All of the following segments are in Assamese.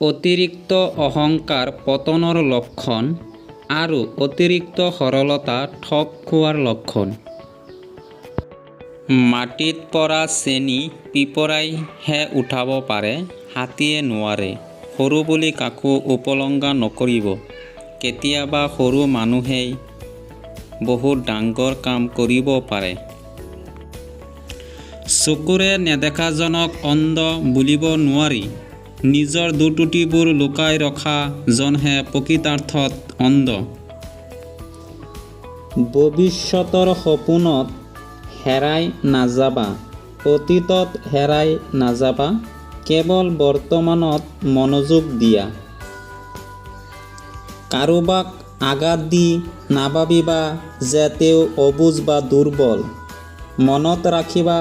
অতিৰিক্ত অহংকাৰ পতনৰ লক্ষণ আৰু অতিৰিক্ত সৰলতা ঠগ খোৱাৰ লক্ষণ। মাটিত পৰা চেনি পিঁপৰাই হে উঠাব পাৰে, হাতীয়ে নোৱাৰে। সৰু বুলি কাকো উপলুঙা নকৰিব, কেতিয়াবা সৰু মানুহেই বহুত ডাঙৰ কাম কৰিব পাৰে। চকুৰে নেদেখাজনক অন্ধ বুলিব নোৱাৰি, নিজৰ দোষ-ত্ৰুটিবোৰ লুকুৱাই ৰখা জনহে প্ৰকৃতাৰ্থত অন্ধ। ভৱিষ্যতৰ সপোনত হেৰাই নাযাবা, অতীতত হেৰাই নাযাবা, কেৱল বৰ্তমানত মনোযোগ দিয়া। কাৰোবাক আঘাত দি নাভাবিবা যে তেওঁ অবুজ বা দুৰ্বল, মনত ৰাখিবা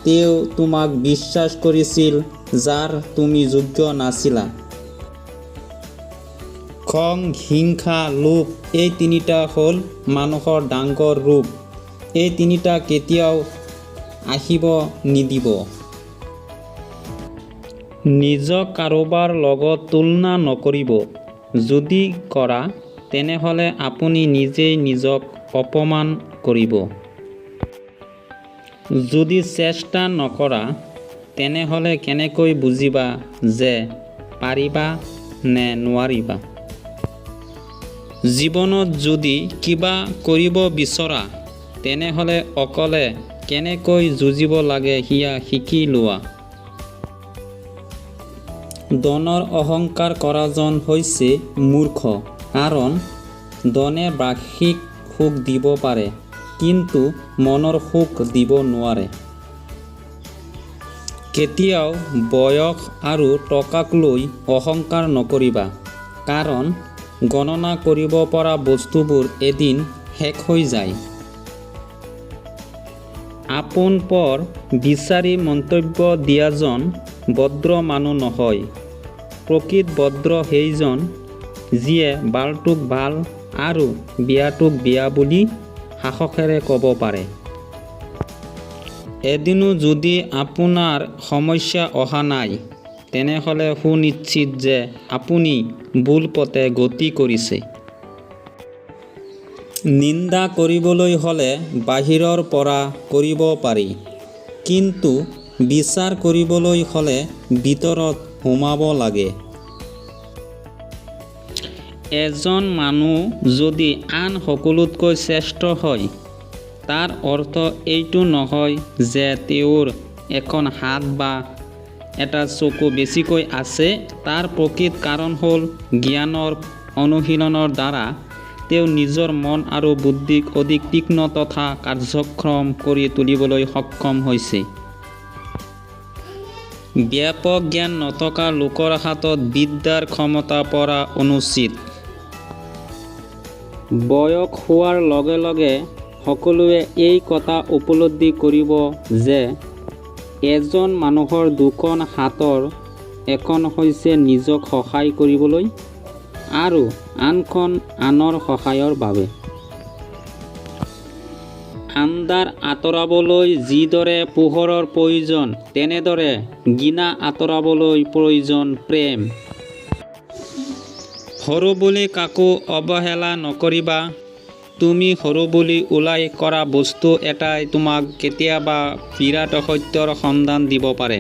তেওঁ তোমাক বিশ্বাস কৰিছিল যাৰ তুমি যোগ্য নাছিলা। খং, হিংসা, লোভ এই তিনিটা হ'ল মানুহৰ ডাঙৰ ৰোগ। এই তিনিটা কেতিয়াও আহিব নিদিব। নিজক কাৰোবাৰ লগত তুলনা নকৰিব, যদি কৰা তেনেহ'লে আপুনি নিজেই নিজক অপমান কৰিব। যদি চেষ্টা নকৰা তেনেহ'লে কেনেকৈ বুজিবা যে পাৰিবা নে নোৱাৰিবা। জীৱনত যদি কিবা কৰিব বিচৰা তেনেহ'লে অকলে কেনেকৈ যুঁজিব লাগে সেয়া শিকি লোৱা। ধনৰ অহংকাৰ কৰাজন হৈছে মূৰ্খ, কাৰণ ধনে বাহ্যিক সুখ দিব পাৰে কিন্তু মনৰ সুখ দিব নোৱাৰে। কেতিয়াও বয়স আৰু টকাক লৈ অহংকাৰ নকৰিবা, কাৰণ গণনা কৰিব পৰা বস্তুবোৰ এদিন শেষ হৈ যায়। আপোন পৰ বিচাৰি মন্তব্য দিয়াজন ভদ্ৰ মানুহ নহয়, প্ৰকৃত ভদ্ৰ সেইজন যিয়ে ভালটোক ভাল আৰু বেয়াটোক বেয়া বুলি সাহসেৰে ক'ব পাৰে। এদিনো যদি আপোনাৰ সমস্যা অহা নাই, তেনেহ'লে সুনিশ্চিত যে আপুনি ভুল পথে গতি কৰিছে। নিন্দা কৰিবলৈ হ'লে বাহিৰৰ পৰা কৰিব পাৰি, কিন্তু বিচাৰ কৰিবলৈ হ'লে ভিতৰত সোমাব লাগে। এজন মানুহ যদি আন সকলোতকৈ শ্ৰেষ্ঠ হয়, তাৰ অৰ্থ এইটো নহয় যে তেওঁৰ এখন হাত বা এটা চকু বেছিকৈ আছে, তাৰ প্ৰকৃত কাৰণ হ'ল জ্ঞানৰ অনুশীলনৰ দ্বাৰা তেওঁ নিজৰ মন আৰু বুদ্ধিক অধিক তীক্ষ্ণ তথা কাৰ্যক্ষম কৰি তুলিবলৈ সক্ষম হৈছে। ব্যাপক জ্ঞান নথকা লোকৰ হাতত বিদ্যাৰ ক্ষমতা পৰা অনুচিত। বয়স হোৱাৰ লগে লগে সকলোৱে এই কথা উপলব্ধি কৰিব যে এজন মানুহৰ দুখন হাতৰ এখন হৈছে নিজক সহায় কৰিবলৈ আৰু আনখন আনৰ সহায়ৰ বাবে। আন্ধাৰ আঁতৰাবলৈ যিদৰে পোহৰৰ প্ৰয়োজন, তেনেদৰে ঘৃণা আঁতৰাবলৈ প্ৰয়োজন প্ৰেম। সৰু বুলি কাকো অৱহেলা নকৰিবা, তুমি সৰু বুলি উলাই কৰা বস্তু এটাই তোমাক কেতিয়াবা বিৰাট সত্যৰ সন্ধান দিব পাৰে।